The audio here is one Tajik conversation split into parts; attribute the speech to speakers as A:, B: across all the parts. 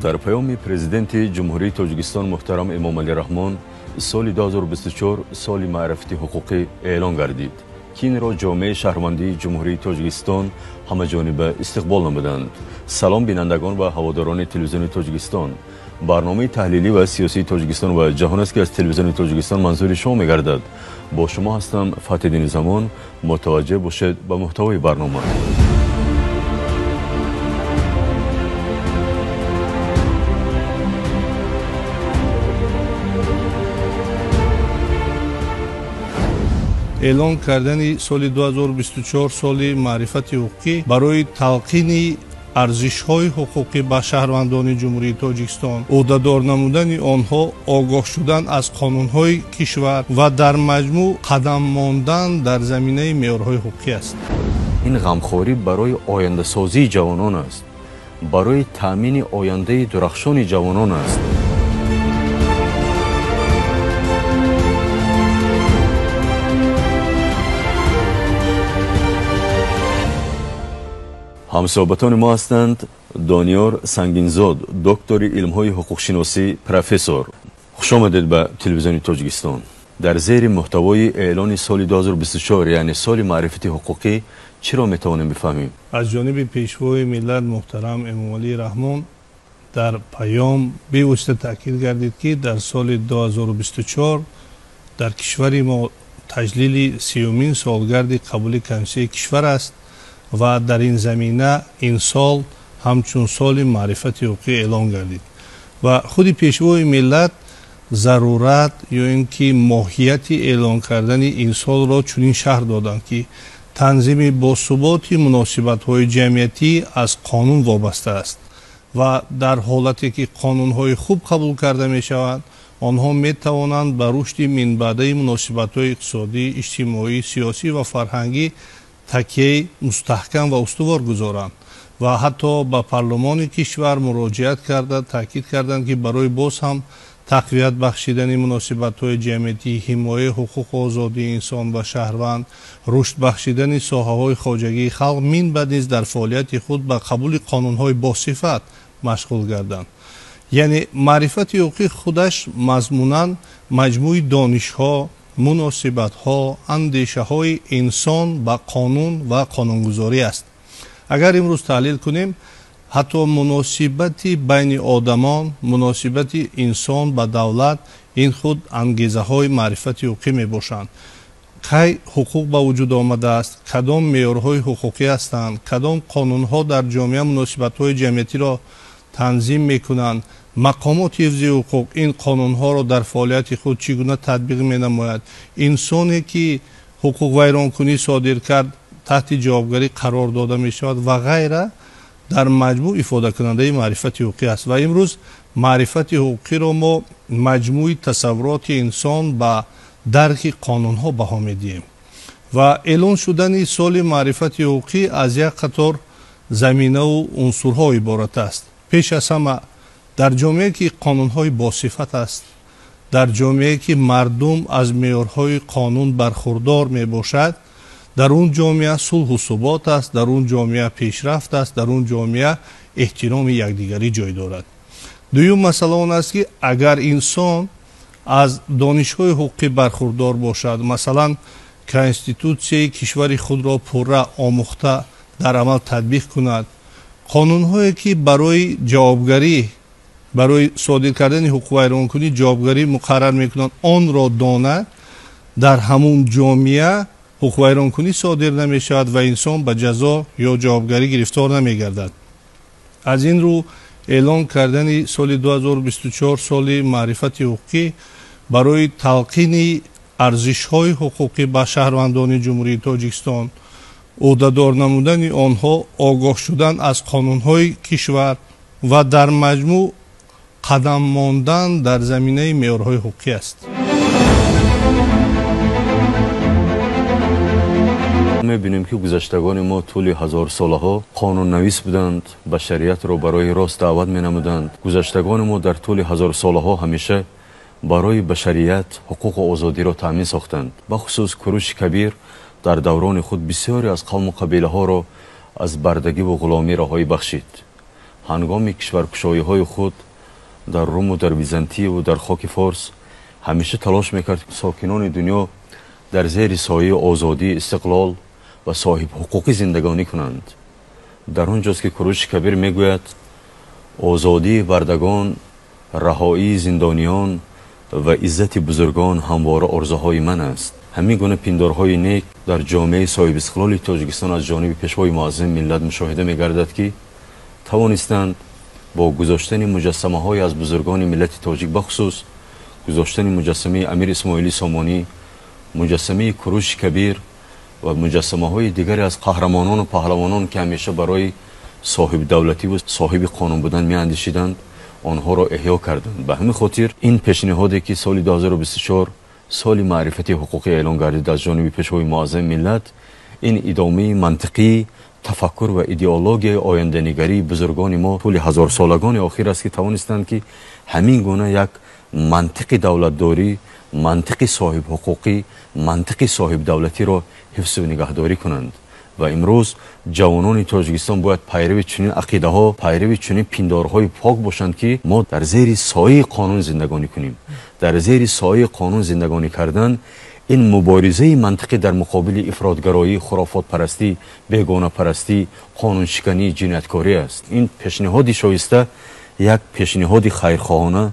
A: Дар паёми Президенти Ҷумҳурии Тоҷикистон муҳтарам Эмомалӣ Раҳмон соли 2024 соли маърифати ҳуқуқӣ эълон гардид, ки инро ҷомеаи шаҳрвандии Ҷумҳурии Тоҷикистон ҳамаҷониба истиқбол намуданд. Салом, бинандагон ва ҳаводорони телевизиони Тоҷикистон. Барномаи таҳлилӣ ва сиёсии Тоҷикистон ва ҷаҳон аст, ки аз телевизиони Тоҷикистон манзури шумо мегардад. Бо шумо ҳастам Фатҳиддини Замон. Мутаваҷҷеҳ бошед ба муҳтавои барнома.
B: Эълон кардани соли 2024 соли маърифати ҳуқуқӣ барои талқини арзишҳои ҳуқуқӣ ба шаҳрвандони Ҷумҳурии Тоҷикистон, ӯҳдадор намудани онҳо, огоҳ шудан аз қонунҳои кишвар ва дар маҷмӯъ қадам мондан дар заминаи меъёрҳои ҳуқуқӣ аст.
A: Ин ғамхорӣ барои ояндасозии ҷавонон аст, барои таъмини ояндаи дурахшони ҷавонон аст. Ҳамсӯҳбатони мо ҳастанд Дониёр Сангинзод, доктори илмҳои ҳуқуқшиносӣ, профессор. Хуш омадед ба телевизиони Тоҷикистон. Дар зери муҳтавои эълони соли 2024, яъне соли маърифати ҳуқуқӣ, чиро метавонем бифаҳмем?
B: Аз ҷониби Пешвои миллат муҳтарам Эмомалӣ Раҳмон дар паём бевосита таъкид гардид, ки дар соли 2024 дар кишвари мо таҷлили 30-умин солгарди қабули Конститутсияи кишвар аст ва дар ин замина ин сол ҳамчун соли маърифати ҳуқуқӣ эълон гардид. Ва худи Пешвои миллат зарурат ё ин ки моҳияти эълон кардани ин солро чунин шарҳ доданд, ки танзими босуботи муносибатҳои ҷамъиятӣ аз қонун вобаста аст ва дар ҳолате ки қонунҳои хуб қабул карда мешаванд, онҳо метавонанд ба рушди минбаъдаи муносибатҳои иқтисодӣ, иҷтимоӣ, сиёсӣ ва фарҳангӣ такияи мустаҳкам ва устувор гузоранд. Ва ҳатто ба парлумони кишвар муроҷиат карда таъкид карданд, ки барои боз ҳам тақвият бахшидани муносибатҳои ҷамъиятӣ, ҳимояи ҳуқуқу озодии инсон ва шаҳрванд, рушд бахшидани соҳаҳои хоҷагии халқ минбаъд низ дар фаъолияти худ ба қабули қонунҳои босифат машғул гарданд. Яъне маърифати ҳуқуқӣ худаш мазмунан маҷмӯи донишҳо, муносибатҳо, андешаҳои инсон ба қонун ва қонунгузорӣ аст. Агар имрӯз таҳлил кунем, ҳатто муносибати байни одамон, муносибати инсон ба давлат, ин худ ангезаҳои маърифати ҳуқуқӣ мебошанд. Кай ҳуқуқ ба вуҷуд омадааст, кадом меъёрҳои ҳуқуқӣ ҳастанд, кадом қонунҳо дар ҷомеа муносибатҳои ҷамъиятиро танзим мекунанд, мақомоти ҳифзи ҳуқуқ ин қонунҳоро дар фаъолияти худ чӣ гуна татбиқ менамояд, инсоне ки ҳуқуқвайронкунӣ содир кард таҳти ҷавобгарӣ қарор дода мешавад ва ғайра, дар маҷмӯъ ифодакунандаи маърифати ҳуқуқӣ аст. Ва имрӯз маърифати ҳуқуқиро мо маҷмӯи тасаввуроти инсон ба дарки қонунҳо баҳо медиҳем. Ва эълон шудани соли маърифати ҳуқуқӣ аз як қатор заминаву унсурҳо иборат аст. Пеш аз ҳама, дар ҷомеае ки қонунҳои босифат аст, дар ҷомеае ки мардум аз меъёрҳои қонун бархурдор мебошад, дар он ҷомеа сулҳу субот аст, дар он ҷомеа пешрафт аст, дар он ҷомеа эҳтироми якдигарӣ ҷой дорад. Дуюм масъала он аст, ки агар инсон аз донишҳои ҳуқуқӣ бархурдор бошад, масалан конститутсияи кишвари худро пурра омӯхта дар амал татбиқ кунад, қонунҳое ки барои ҷавобгарӣ, барои содир кардани ҳуқуқвайронкунӣ ҷавобгарӣ муқаррар мекунанд, онро донад, дар ҳамун ҷомеа ҳуқуқвайронкунӣ содир намешавад ва инсон ба ҷазо ё ҷавобгарӣ гирифтор намегардад. Аз ин рӯ эълон кардани соли 2024 соли маърифати ҳуқуқӣ барои талқини арзишҳои ҳуқуқӣ ба шаҳрвандони Ҷумҳурии Тоҷикистон, ӯҳдадор намудани онҳо, огоҳ шудан аз қонунҳои кишвар ва дар маҷмӯъ қадам мондан дар заминаи меъёрҳои ҳуқуқӣ аст.
A: Мебинем, ки гузаштагони мо тӯли ҳазорсолаҳо қонуннавис буданд, башариятро барои рост даъват менамуданд. Гузаштагони мо дар тӯли ҳазорсолаҳо ҳамеша барои башарият ҳуқуқу озодиро таъмин сохтанд. Бахусус Куруши Кабир дар даврони худ бисёре аз қавму қабилаҳоро аз бардагиву ғуломӣ раҳоӣ бахшид. Ҳангоми кишваркушоиҳои худ дар Руму дар Византия дар хоки Форс ҳамеша талош мекард, ки сокинони дунё дар зери сояи озодӣ, истиқлол ва соҳибҳуқуқӣ зиндагонӣ кунанд. Дар он ҷост, ки Куруши Кабир мегӯяд: озодии бардагон, раҳоии зиндониён ва иззати бузургон ҳамвора орзуҳои ман аст. Ҳамин гуна пиндорҳои нек дар ҷомеаи соҳибистиқлоли Тоҷикистон аз ҷониби Пешвои муаззами миллат мушоҳида мегардад, ки тавонистанд бо гузоштани муҷассамаҳое аз бузургони миллати тоҷик, бахусус гузоштани муҷассамаи Амир Исмоили Сомонӣ, муҷассамаи Куруши Кабир ва муҷассамаҳои дигаре аз қаҳрамонону паҳлавонон, ки ҳамеша барои соҳибдавлативу соҳиби қонун будан меандешиданд, онҳоро эҳё карданд. Ба ҳамин хотир ин пешниҳоде, ки соли 2024 соли маърифати ҳуқуқӣ эълон гардид аз ҷониби Пешвои муаззами миллат, ин идомаи мантиқии тафаккур ва идеологияи оянданигарии бузургони мо тӯли ҳазорсолагони охир аст, ки тавонистанд, ки ҳамин гуна як мантиқи давлатдорӣ, мантиқи соҳибҳуқуқӣ, мантиқи соҳибдавлатиро ҳифзу нигаҳдорӣ кунанд. Ва имрӯз ҷавонони Тоҷикистон бояд пайрави чунин ақидаҳо, пайрави чунин пиндорҳои пок бошанд, ки мо дар зери сояи қонун зиндагонӣ кунем. Дар зери сояи қонун зиндагонӣ кардан ин муборизаи мантиқӣ дар муқобили ифротгароӣ, хурофотпарастӣ, бегонапарастӣ, қонуншиканӣ, ҷинояткорӣ аст. Ин пешниҳоди шоиста як пешниҳоди хайрхоҳона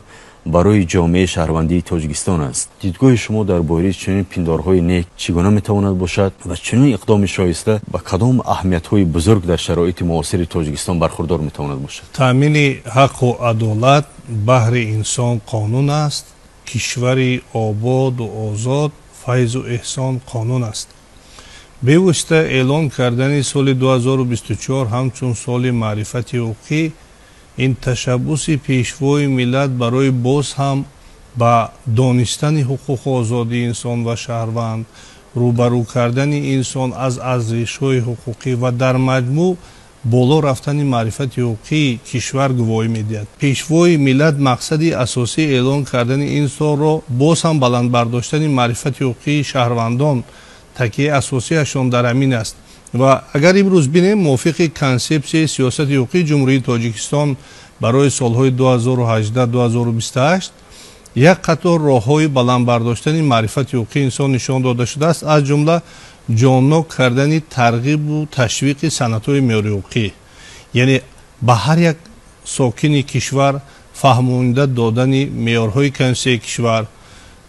A: барои ҷомеаи шаҳрвандии Тоҷикистон аст. Дидгоҳи шумо дар бораи чунин пиндорҳои нек чӣ гуна метавонад бошад ва чунин иқдоми шоиста ба кадом аҳамиятҳои бузург дар шароити муосири Тоҷикистон бархурдор метавонад бошад?
B: Таъмини ҳаққу адолат баҳри инсон қонун аст. Кишвари ободу озод, файзу эҳсон қонун аст. Бевосита эълон кардани соли 2024 ҳамчун соли маърифати ҳуқуқӣ ин ташаббуси Пешвои миллат барои боз ҳам ба донистани ҳуқуқу озодии инсон ва шаҳрванд, рӯбарӯ кардани инсон аз арзишҳои ҳуқуқӣ ва дар маҷмӯъ боло рафтани маърифати ҳуқуқии кишвар гувоҳӣ медиҳад. Пешвои миллат мақсади асосии эълон кардани ин солро боз ҳам баланд бардоштани маърифати ҳуқуқии шаҳрвандон, такияи асосиашон дар ҳамин аст. Ва агар имрӯз бинем, мувофиқи консепсияи сиёсати ҳуқуқии Ҷумҳурии Тоҷикистон барои солҳои 2018-2028 як қатор роҳҳои баланд бардоштани маърифати ҳуқуқии инсон нишон дода шудааст, аз ҷумла ҷоннок кардани тарғибу ташвиқи санъатҳои меъёрии ҳуқуқӣ, яъне ба ҳар як сокини кишвар фаҳмонида додани меъёрҳои конститутсияи кишвар,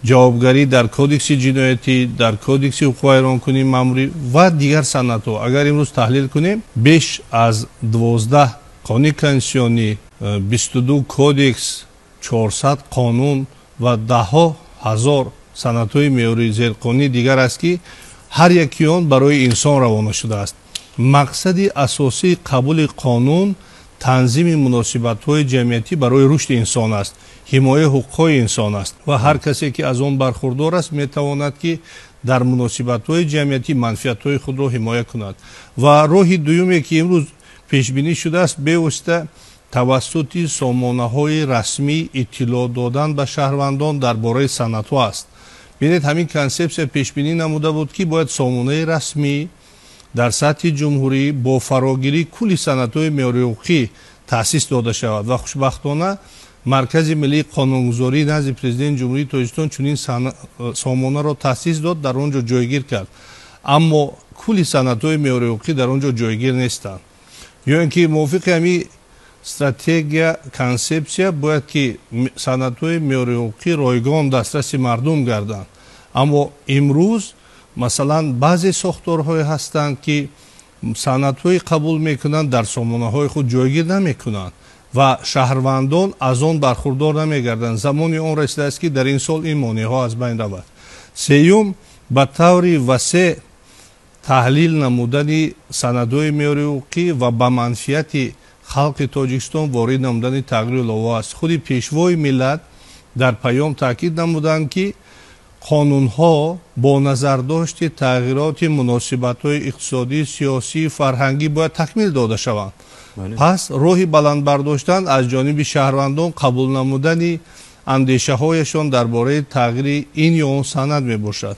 B: ҷавобгарӣ дар кодекси ҷиноятӣ, дар кодекси ҳуқуқвайронкунии маъмурӣ ва дигар санъатҳо. Агар имрӯз таҳлил кунем, беш аз 12 қонуни конститутсионӣ, 22 кодекс, 400 қонун ва даҳҳо ҳазор санъатҳои меъёрии зерқонунии дигар аст, ки ҳар яки он барои инсон равона шудааст. Мақсади асосии қабули қонун танзими муносибатҳои ҷамъиятӣ барои рушди инсон аст, ҳимояи ҳуқуқҳои инсон аст ва ҳар касе, ки аз он бархурдор аст, метавонад, ки дар муносибатҳои ҷамъиятӣ манфиатҳои худро ҳимоя кунад. Ва роҳи дуюме, ки имрӯз пешбинӣ шудааст, бевосита тавассути сомонаҳои расмӣ иттилоъ додан ба шаҳрвандон дар бораи санъатҳо аст. Бинед, ҳамин консепсия пешбинӣ намуда буд, ки бояд сомонаи расмӣ дар сатҳи ҷумҳурӣ бо фарогирии кулли санъатҳои меъёрии ҳуқуқӣ таъсис дода шавад ва хушбахтона Маркази миллии қонунгузории назди Президенти Ҷумҳурии Тоҷикистон чунин сомонаро таъсис дод, дар он ҷо ҷойгир кард, аммо кулли санъатҳои меъёрии ҳуқуқӣ дар он ҷо ҷойгир нестанд. Ё ин ки мувофиқи ҳамин стратегия, консепсия бояд ки санъатҳои меъёрии ҳуқуқӣ ройгон дастраси мардум гарданд, аммо имрӯз масалан баъзе сохторҳое ҳастанд, ки санъатҳои қабул мекунанд, дар сомонаҳои худ ҷойгир намекунанд ва шаҳрвандон аз он бархурдор намегарданд. Замони он расидааст, ки дар ин сол ин монеаҳо аз байн равад. Сеюм, ба таври васеъ таҳлил намудани санадҳои меъёрии ҳуқуқӣ ва ба манфиати халқи Тоҷикистон ворид намудани тағйиру иловаҳо аст. Худи Пешвои миллат дар паём таъкид намуданд, ки қонунҳо бо назардошти тағйироти муносибатҳои иқтисодӣ, сиёсӣ, фарҳангӣ бояд такмил дода шаванд. Пас роҳи баланд бардоштан аз ҷониби шаҳрвандон қабул намудани андешаҳояшон дар бораи тағйири ин ё он санад мебошад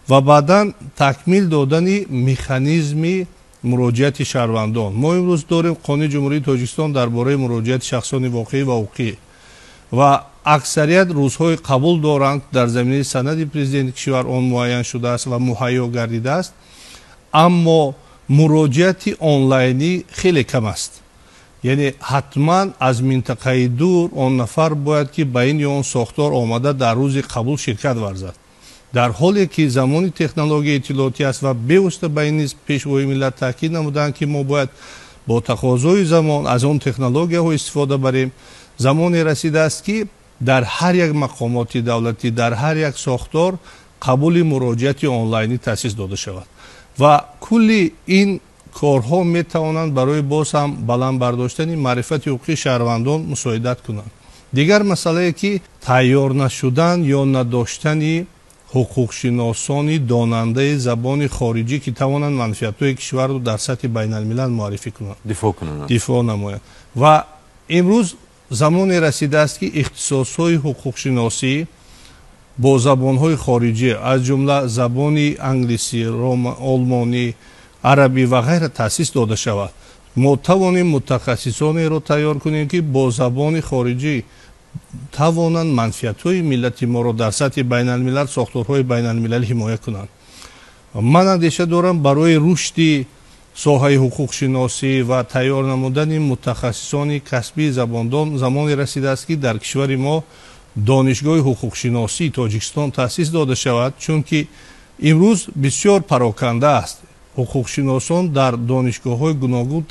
B: ва баъдан такмил додани механизми Муроҷиати шаҳрвандон. Мо имрӯз дорем Қонуни Ҷумҳурии Тоҷикистон дар бораи муроҷиати шахсони воқеӣ ва ҳуқуқӣ ва аксарият рӯзҳои қабул доранд. Дар заминаи санади президенти кишвар он муайян шудааст ва муҳайё гардидааст, аммо муроҷиати онлайнӣ хеле кам аст. Яъне ҳатман аз минтақаи дур он нафар бояд ки ба ин ё он сохтор омада дар рӯзи қабул ширкат варзад, дар ҳоле ки замони технологияи иттилоотӣ аст ва бевосита ба ин низ Пешвои миллат таъкид намуданд, ки мо бояд бо тақозои замон аз он технологияҳо истифода барем. Замоне расидааст, ки дар ҳар як мақомоти давлатӣ, дар ҳар як сохтор қабули муроҷиати онлайнӣ таъсис дода шавад ва кулли ин корҳо метавонанд барои боз ҳам баланд бардоштани маърифати ҳуқуқии шаҳрвандон мусоидат кунанд. Дигар масъалае, ки тайёр нашудан ё надоштани ҳуқуқшиносони донандаи забони хориҷӣ, ки тавонанд манфиатҳои кишварро дар сатҳи байналмилал муаррифӣ кунанд,
A: дифоъ кунанд,
B: дифоъ намоянд. Ва имрӯз замоне расидааст, ки ихтисосҳои ҳуқуқшиносӣ бо забонҳои хориҷӣ, аз ҷумла забони англисӣ, олмонӣ, арабӣ ва ғайра таъсис дода шавад. Мо тавонем мутахассисонеро тайёр кунем, ки бо забони хориҷӣ тавонанд манфиатҳои миллати моро дар сатҳи байналмилал, сохторҳои байналмилалӣ ҳимоя кунанд. Ман андеша дорам, барои рушди соҳаи ҳуқуқшиносӣ ва тайёр намудани мутахассисони касбии забондон замоне расидааст, ки дар кишвари мо Донишгоҳи ҳуқуқшиносии Тоҷикистон таъсис дода шавад, чунки имрӯз бисёр пароканда аст. Ҳуқуқшиносон дар донишгоҳҳои гуногун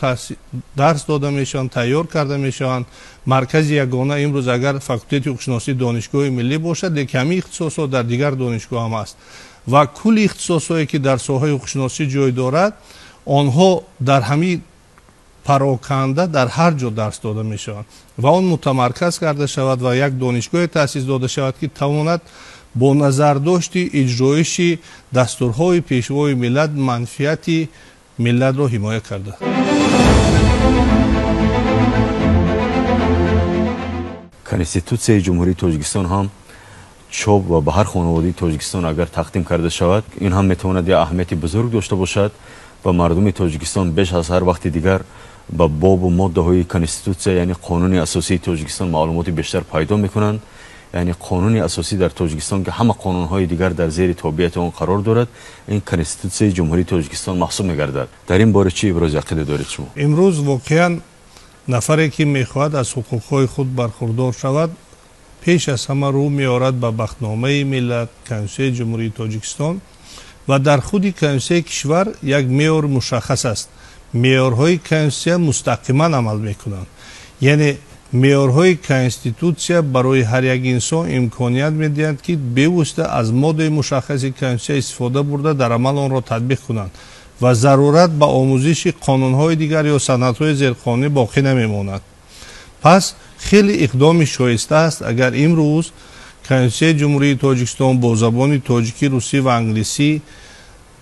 B: дарс дода мешаванд, тайёр карда мешаванд. Маркази ягона имрӯз агар факултети ҳуқуқшиносии Донишгоҳи миллӣ бошад, лекин ҳамин ихтисосҳо дар дигар донишгоҳ ҳам аст ва кулли ихтисосҳое, ки дар соҳаи ҳуқуқшиносӣ ҷой дорад, онҳо дар ҳамин пароканда дар ҳар ҷо дарс дода мешаванд ва он мутамарказ карда шавад ва як донишгоҳе таъсис дода шавад, ки тавонад бо назардошти иҷроиши дастурҳои Пешвои миллат манфиати миллатро ҳимоя карда.
A: Конститутсияи Ҷумҳурии Тоҷикистон ҳам чоп ва ба ҳар хонаводаи Тоҷикистон агар тақдим карда шавад, ин ҳам метавонад як аҳамияти бузург дошта бошад ва мардуми Тоҷикистон беш аз ҳар вақти дигар ба бобу моддаҳои Конститутсия, яъне Қонуни асосии Тоҷикистон, маълумоти бештар пайдо мекунанд. Яъне Қонуни асосӣ дар Тоҷикистон, ки ҳама қонунҳои дигар дар зери тобеияти он қарор дорад, ин Конститутсияи Ҷумҳурии Тоҷикистон маҳсуб мегардад. Дар ин бора чӣ ибрози ақида доред шумо?
B: Имрӯз воқеан нафаре, ки мехоҳад аз ҳуқуқҳои худ бархурдор шавад, пеш аз ҳама рӯ меорад ба Бахтномаи миллат, Конститутсияи Ҷумҳурии Тоҷикистон ва дар худи Конститутсияи кишвар як меъёр мушаххас аст. Меъёрҳои Конститутсия мустақиман амал мекунанд, яъне меъёрҳои Конститутсия барои ҳар як инсон имконият медиҳанд, ки бевосита аз моддаи мушаххаси Конститутсия истифода бурда, дар амал онро татбиқ кунанд ва зарурат ба омӯзиши қонунҳои дигар ё санадҳои зерқонунӣ боқӣ намемонад. Пас хеле иқдоми шоиста аст, агар имрӯз Конститутсияи Ҷумҳурии Тоҷикистон бо забони тоҷикӣ, русӣ ва англисӣ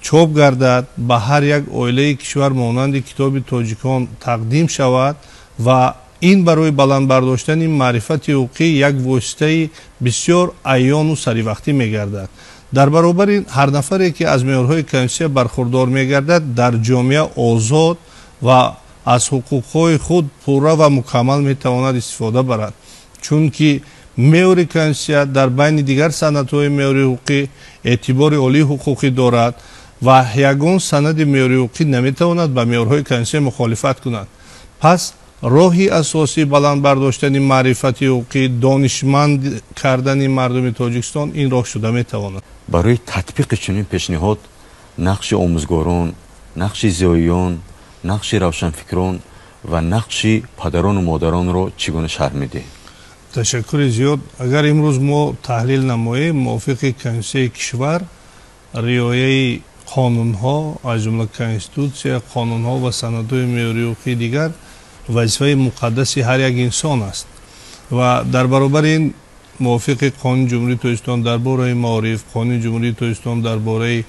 B: чоп гардад, ба ҳар як оилаи кишвар монанди китоби тоҷикон тақдим шавад ва ин барои баланд бардоштани маърифати ҳуқуқӣ як воситаи бисёр аёну саривақтӣ мегардад. Дар баробари ҳар нафаре, ки аз меъёрҳои Конститутсия бархурдор мегардад, дар ҷомеа озод ва аз ҳуқуқҳои худ пурра ва мукаммал метавонад истифода барад, чунки меъёри Конститутсия дар байни дигар санадҳои меъёри ҳуқуқӣ эътибори олии ҳуқуқӣ дорад ва ягон санади меъёри ҳуқуқӣ наметавонад ба меъёрҳои Конститутсия мухолифат кунад. Пас роҳи асосии баланд бардоштани маърифати ҳуқуқӣ, донишманд кардани мардуми Тоҷикистон ин роҳ шуда метавонад.
A: Барои татбиқи чунин пешниҳод нақши омӯзгорон, нақши зиёиён, нақши равшанфикрон ва нақши падарону модаронро чӣ гуна шарҳ медиҳед?
B: Ташаккури зиёд. Агар имрӯз мо таҳлил намоем, мувофиқи Конститутсияи кишвар риояи қонунҳо, аз ҷумла Конститутсия, қонунҳо ва санадҳои меъёрии ҳуқуқии дигар вазифаи муқаддаси ҳар як инсон аст ва дар баробари ин мувофиқи Қонуни Ҷумҳурии Тоҷикистон дар бораи маориф, Қонуни Ҷумҳурии Тоҷикистон дар бораи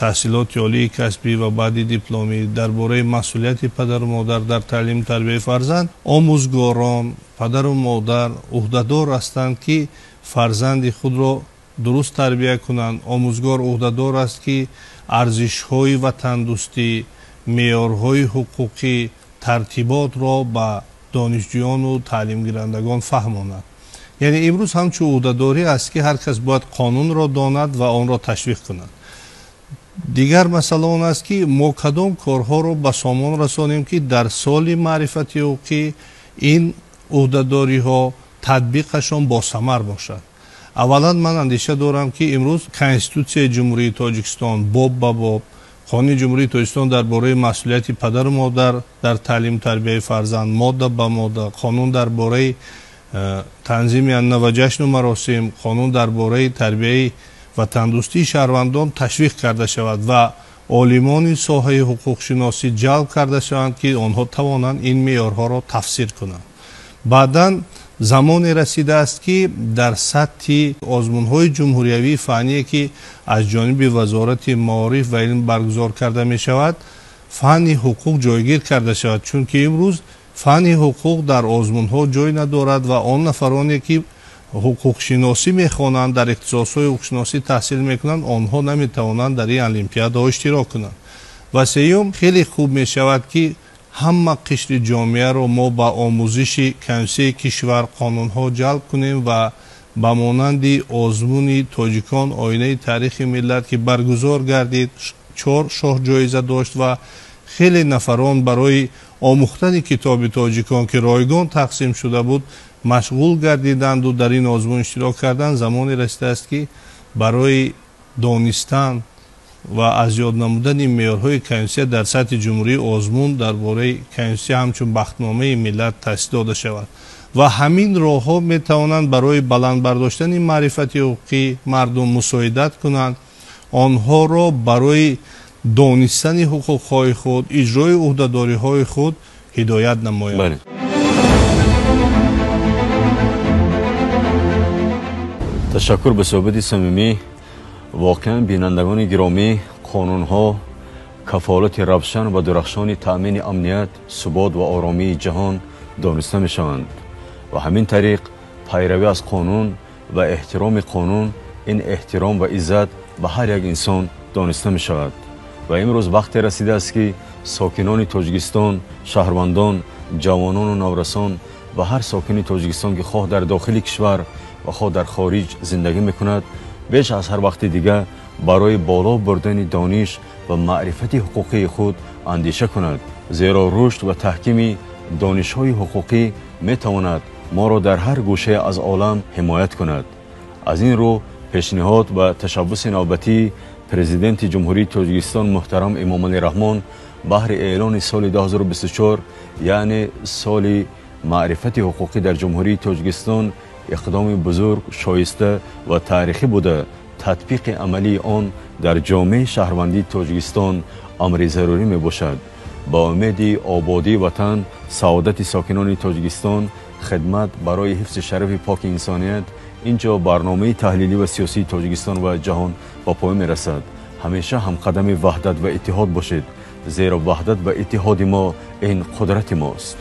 B: таҳсилоти олии касбӣ ва баъди дипломӣ, дар бораи масъулияти падару модар дар таълиму тарбияи фарзанд, омӯзгорон, падару модар ӯҳдадор ҳастанд, ки фарзанди худро дуруст тарбия кунанд. Омӯзгор ӯҳдадор аст, ки арзишҳои ватандӯстӣ, меъёрҳои ҳуқуқӣ, тартиботро ба донишҷӯёну таълимгирандагон фаҳмонад. Яъне имрӯз ҳамчун ӯҳдадорӣ аст, ки ҳар кас бояд қонунро донад ва онро ташвиқ кунад. Дигар масъала он аст, ки мо кадом корҳоро ба сомон расонем, ки дар соли маърифати ҳуқуқӣ ин ӯҳдадориҳо татбиқашон босамар бошад. Аввалан ман андеша дорам, ки имрӯз Конститутсияи Ҷумҳурии Тоҷикистон боб ба боб, Қонуни Ҷумҳурии Тоҷикистон дар бораи масъулияти падару модар дар таълиму тарбияи фарзанд модда ба модда, қонун дар бораи танзими анъана ва ҷашну маросим, қонун дар бораи тарбияи ватандӯстии шаҳрвандон ташвиқ карда шавад ва олимони соҳаи ҳуқуқшиносӣ ҷалб карда шаванд, ки онҳо тавонанд ин меъёрҳоро тафсир кунанд. Баъдан замоне расидааст, ки дар сатҳи озмунҳои ҷумҳуриявии фанние, ки аз ҷониби Вазорати маориф ва илм баргузор карда мешавад, фанни ҳуқуқ ҷойгир карда шавад, чунки имрӯз фанни ҳуқуқ дар озмунҳо ҷой надорад ва он нафароне, ки ҳуқуқшиносӣ мехонанд, дар ихтисосҳои ҳуқуқшиносӣ таҳсил мекунанд, онҳо наметавонанд дар ин олимпиадаҳо иштирок кунанд. Ва сеюм, хеле хуб мешавад, ки ҳама қишри ҷомеаро мо ба омӯзиши Конститутсияи кишвар, қонунҳо ҷалб кунем ва ба монанди озмуни тоҷикон оинаи таърихи миллат, ки баргузор гардид, 4 шоҳ ҷоиза дошт ва хеле нафарон барои омӯхтани китоби тоҷикон, ки ройгон тақсим шуда буд, машғул гардиданду дар ин озмун иштирок карданд. Замоне расидааст, ки барои донистан ва аз ёд намудани меъёрҳои Конститутсия дар сатҳи ҷумҳурӣ озмун дар бораи Конститутсия ҳамчун бахтномаи миллат таъсис дода шавад ва ҳамин роҳҳо метавонанд барои баланд бардоштани маърифати ҳуқуқии мардум мусоидат кунанд, онҳоро барои донистани ҳуқуқҳои худ, иҷрои ӯҳдадориҳои худ ҳидоят намоянд.
A: Ташаккур ба суҳбати самимӣ. Воқеан, бинандагони гиромӣ, қонунҳо кафолати равшан ва дурахшони таъмини амният, субот ва оромии ҷаҳон дониста мешаванд ва ҳамин тариқ пайравӣ аз қонун ва эҳтироми қонун ин эҳтиром ва иззат ба ҳар як инсон дониста мешавад. Ва имрӯз вақте расидааст, ки сокинони Тоҷикистон, шаҳрвандон, ҷавонону наврасон ва ҳар сокини Тоҷикистон, ки хоҳ дар дохили кишвар ва хоҳ дар хориҷ зиндагӣ мекунад, беш аз ҳар вақти дигар барои боло бурдани дониш ва маърифати ҳуқуқии худ андеша кунад, зеро рушд ва таҳкими донишҳои ҳуқуқӣ метавонад моро дар ҳар гӯшае аз олам ҳимоят кунад. Аз ин рӯ пешниҳод ва ташаббуси навбатии Президенти Ҷумҳурии Тоҷикистон муҳтарам Эмомалӣ Раҳмон баҳри эълони соли 2024, яъне соли маърифати ҳуқуқӣ дар Ҷумҳурии Тоҷикистон, иқдоми бузург, шоиста ва таърихӣ буда, татбиқи амалии он дар ҷомеаи шаҳрвандии Тоҷикистон амри зарурӣ мебошад. Ба умеди ободии ватан, саодати сокинони Тоҷикистон, хидмат барои ҳифзи шарафи поки инсоният, инҷо барномаи таҳлилӣ ва сиёсии Тоҷикистон ва ҷаҳон ба поён мерасад. Ҳамеша ҳамқадами ваҳдат ва иттиҳод бошед, зеро ваҳдат ва иттиҳоди мо ин қудрати мост.